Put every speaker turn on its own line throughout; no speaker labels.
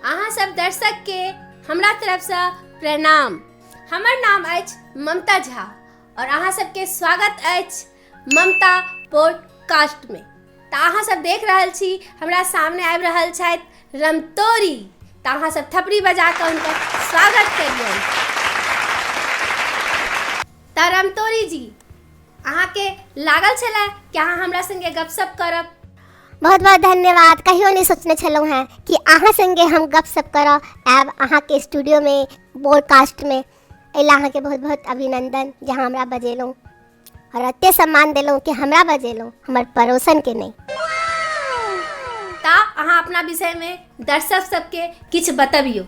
अहाँ सब दर्शक के हमरा तरफसँ प्रणाम। हमर नाम अछि ममता झा और अहाँ सबके स्वागत अछि ममता पॉडकास्ट में। तऽ अहाँ सब देख रहल छी हमरा सामने आबि रहल छथि रमतोरी। तऽ अहाँ सब थपड़ी बजा कऽ हुनकर स्वागत करियौ। तऽ रमतोरी जी, अहाँके लागल छलै कि अहाँ हमरा संगे गपशप करब?
बहुत बहुत धन्यवाद। कहियो नहीं सोचने छलहुँ हेँ कि अहाँ संगे हम गपशप करऽ आयब अहाँके स्टूडियोमे पॉडकास्टमे। एहि लए अहाँके बहुत बहुत अभिनंदन जे अहाँ हमरा बजेलहुँ और एते सम्मान देलहुँ कि हमरा बजेलहुँ, हमर पड़ोसनके नहि।
तऽ अहाँ अपना विषयमे दर्शक सबके किछु बतबियौ।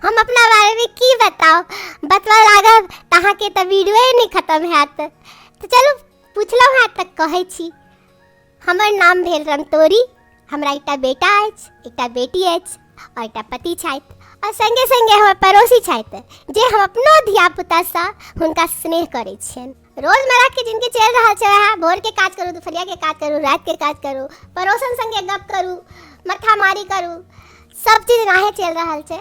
हम अपना बारेमे की बताउ, बतबऽ लागब तऽ अहाँके तऽ वीडियोए नहि खतम हैत। तऽ चलू, पुछलहुँ हेँ तऽ कहै छी। हमर नाम भेल रमतोरी। हमरा एकटा बेटा अछि, एकटा बेटी अछि और एकटा पति छथि और संगे संगे हमर पड़ोसी छथि जे हम अपनो धियापुतासँ हुनका स्नेह करै छियनि। रोजमर्राके जिनगी चलि रहल छै वएह, भोरके काज करू, दुपहरियाके काज करू, रातिके काज करू, पड़ोसन संगे गप करू, माथामारी करू, सब चीज एनाहे चलि रहल छै।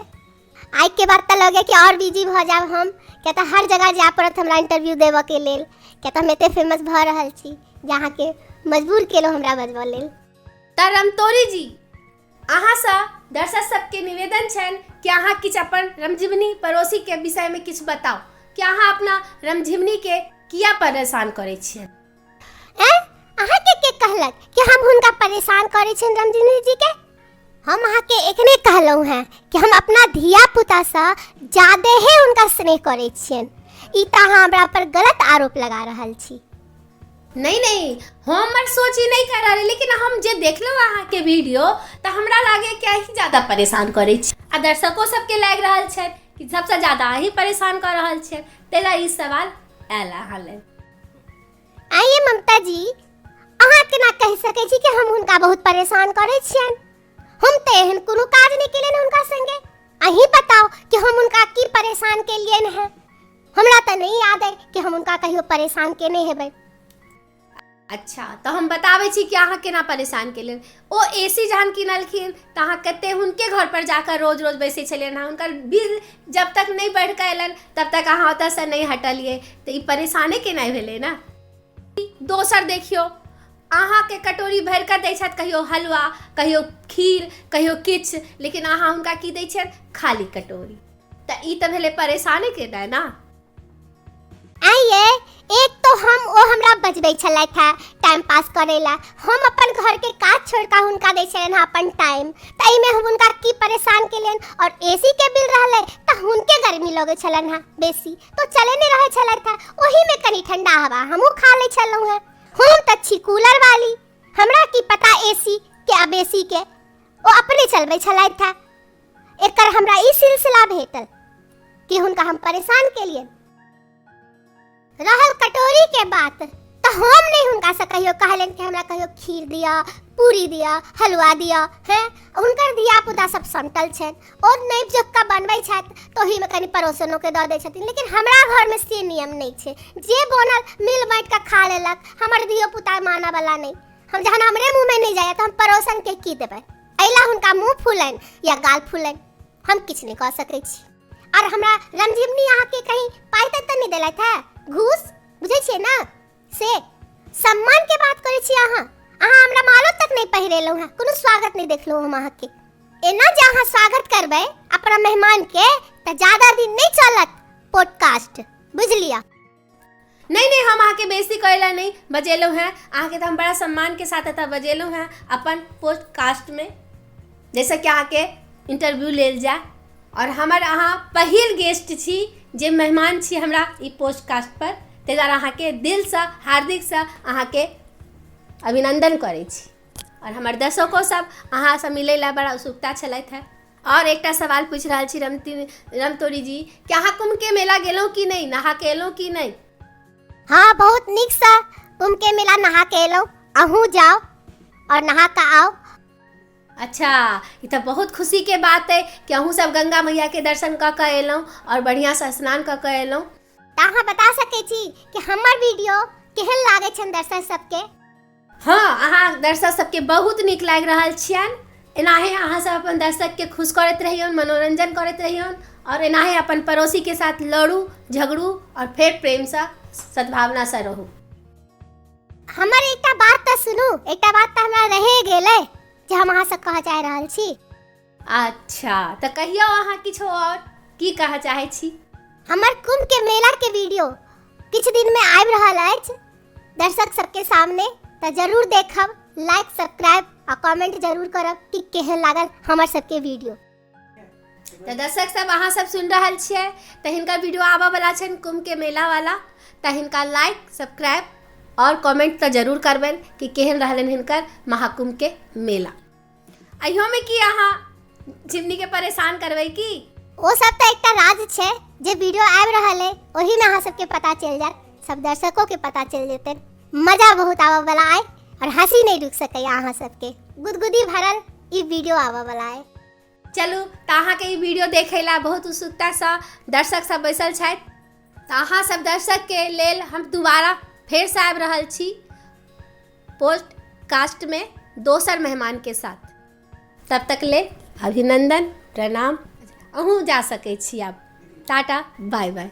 आइके बाद तऽ लगैए कि आओर बिजी भऽ जायब हम, किया तऽ हर जगह जाय पड़त हमरा इंटरव्यू देबऽके लेल, किया तऽ हम एते फेमस भऽ रहल छी जे अहाँके मजबूर केलहुँ हमरा बजबऽ लेल।
तऽ रमतोरी जी, अहाँसँ दर्शक सबके निवेदन छनि कि अहाँ किछु अपन रमझिमनी पड़ोसीके विषयमे किछु बताउ कि अहाँ अपना रमझिमनीके किया परेशान करै छियनि?
अहाँके के कहलक कि हम हुनका परेशान करै छियनि रमझिमनी जीके? हम अहाँके एखने कहलहुँ हेँ कि हम अपना धिया पुतासँ ज्यादे ही हुनका स्नेह करै छियनि। ई तऽ अहाँ हमरा पर गलत आरोप लगा रहल छी।
नहीं नहीं, हमर सोच ई नहीं कर रहल, लेकिन हम जे देखलहुँ अहाँके वीडियो तऽ हमरा लागे कि अहीं ज्यादा परेशान करै छी आ दर्शको सबके लागि रहल छनि कि सबसँ ज्यादा अहीं परेशान कऽ रहल छियनि, ताहि लए ई सवाल आयल अहाँ लग।
आइए ममता जी, अहाँ केना कहि सकै छी कि हम हुनका बहुत परेशान करै छियनि? हम तऽ एहन कोनो काज नहि केलियनि हुनका संगे। अहीं बताउ कि हम हुनका की परेशान केलियनि हेँ? हमरा तऽ नहि याद अइ कि हम हुनका कहियो परेशान केने हेबै।
अच्छा, तऽ हम बताबै छी कि अहाँ केना परेशान केलियनि। ओ ए सी जहन किनलखिन तऽ अहाँ कते हुनके घर पर जाकऽ रोज रोज बैसै छलियनि हँ। हुनकर बिल जब तक नहि बढ़ि कऽ अयलनि तब तक अहाँ ओतऽसँ नहि हटलियै, तऽ ई परेशाने केनाइ भेलै ने। दोसर देखियौ, अहाँके कटोरी भरि कऽ दै छथि, कहियो हलवा, कहियो खीर, कहियो किछु, लेकिन अहाँ हुनका की दै छियनि? खाली कटोरी। तऽ ई तऽ भेलै परेशाने केनाइ ने।
आइए, एक तो हम ओ हमरा बजबै छलथि हेँ टाइम पास करै लए, हम अपन घरके काज छोड़ि कऽ हुनका दै छलियनि हेँ अपन टाइम, तऽ एहिमे हम हुनका की परेशान केलियनि? आओर ए सी के बिल रहलै तऽ हुनके गर्मी लगै छलनि हेँ बेसी, तऽ चलेने रहै छलथि हेँ, ओहीमे कनि ठण्डा हवा हमहूँ खा लै छलहुँ हेँ। हम तऽ छी कूलर वाली, हमरा की पता ए सी के आ बेसी के, ओ अपने चलबै छलथि हेँ। एकर हमरा ई सिलसिला भेटल कि हुनका हम परेशान केलियनि। रहल कटोरी के बात, तऽ हम नहीं हुनका से कहियो कहलियनि कि हमरा कहियो खीर दिअ, पूरी दिअ, हलवा दिअ। हैं, हुनकर धिया पुता सब समटल छनि, ओ नहि जोक्का बनबै छथि तऽ ओहिमे कनि पड़ोसनोके दऽ दै छथिन, लेकिन हमरा घरमे से नियम नहि छै। जे बनल मिल बाँटि कऽ खा लेलक। हमर धियो पुता मानऽवला नहि। हम जहन हमरे मुँहमे नहि जाइए तऽ हम पड़ोसनके की देबै? एहि लए हुनका मुँह फूलनि या गाल फूलनि, हम किछु नहि कऽ सकै छी। और हमरा रमझिमनी अहाँके कहीं पाइ तऽ नहि देलथि है घूस, बुझै छियै ने? से सम्मान के बात करै छी अहाँ। अहाँ हमरा मालो तक नहि पहिरेलहुँ हेँ, कोनो स्वागत नहि देखलहुँ हम अहाँके। एना जे अहाँ स्वागत करबै अपना मेहमान के तऽ ज्यादा दिन नहि चलत पॉडकास्ट, बुझि लिअ।
नहीं नहीं, हम अहाँके बेइज्जती करै लए नहि बजेलहुँ हेँ। अहाँके तऽ हम बड़ा सम्मानके साथ एतऽ बजेलहुँ हेँ अपन पॉडकास्टमे, जाहिसँ कि अहाँके इंटरव्यू लेल जाय। और हमर अहाँ पहिल गेस्ट छी जे मेहमान छी हमरा ई पॉडकास्ट पर, ताहि दुआरे अहाँके दिलसँ हार्दिकसँ अहाँके अभिनंदन करै छी। और हमर दर्शको सब अहाँसँ मिलै लए बड़ा उत्सुकता छलथि हेँ। और एकटा सवाल पूछि रहल छी रमतोरी जी कि अहाँ कुंभ के मेला गेलहुँ कि नहि, नहा के एलहुँ कि नहि?
हाँ, बहुत नीकसँ कुंभ के मेला नहा के एलहुँ। अहूँ जाउ और नहा के आउ।
अच्छा, ई तऽ बहुत खुशी के बात अइ कि अहूँ सब गंगा मैया के दर्शन कऽ कऽ एलहुँ और बढ़िआँसँ स्नान कऽ कऽ एलहुँ।
तऽ अहाँ बता सकै छी कि हमर वीडियो केहन लागै छनि दर्शक सबके?
हाँ, अहाँ दर्शक सबके बहुत नीक लागि रहल छियनि। एनाहे अहाँ सब अपन दर्शकके खुश करैत रहियौन, मनोरंजन करैत रहियौन आओर एनाहे अपन पड़ोसीके साथ लड़ू झगड़ू आओर फेर प्रेमसँ सद्भावनासँ रहू।
हमर एकटा बात तऽ सुनू, एकटा बात तऽ हमरा रहे गेलै जे हम अहाँसँ कहऽ चाहि रहल छी।
अच्छा, तऽ कहियौ अहाँ किछो आओर की कहऽ चाहै छी?
हमर कुंभ के मेला के वीडियो किछु दिन में आबि रहल अछि दर्शक सबके सामने, तऽ जरूर देखब, लाइक सब्सक्राइब आ कमेंट जरूर करब कि केहन लागल हमर सबके वीडियो।
तऽ दर्शक सब अहाँ सब सुनि रहल छियै तऽ हिनकर वीडियो आबऽ वाला छनि कुंभ के मेला वाला, तऽ हिनका लाइक सब्सक्राइब आओर कमेंट तऽ जरूर करबनि कि केहन रहलनि हिनकर महाकुंभ के मेला। अहियोमे की अहाँ झिमनी के परेशान करबै की?
ओ सब तऽ एकटा राज छै जे वीडियो आबि रहल है ओहिमे अहाँ सबके पता चलि जायत, सब दर्शकों के पता चलि जेतै। मजा बहुत आबऽ वाला आय और हंसी नहीं रुक सकैया अहाँ सबके, गुदगुदी भरल ई वीडियो आबऽ वाला है।
चलू तऽ अहाँके ई वीडियो देखै ला बहुत उत्सुकतासँ दर्शक सब बैसल छथि, तऽ अहाँ सब दर्शकके लेल हम दोबारा फेरसँ आबि रहल छी पोस्टकास्टमे दोसर मेहमानके साथ। तब तक ले अभिनंदन, प्रणाम। अहूँ जा सकै छी आब। Tata, bye bye.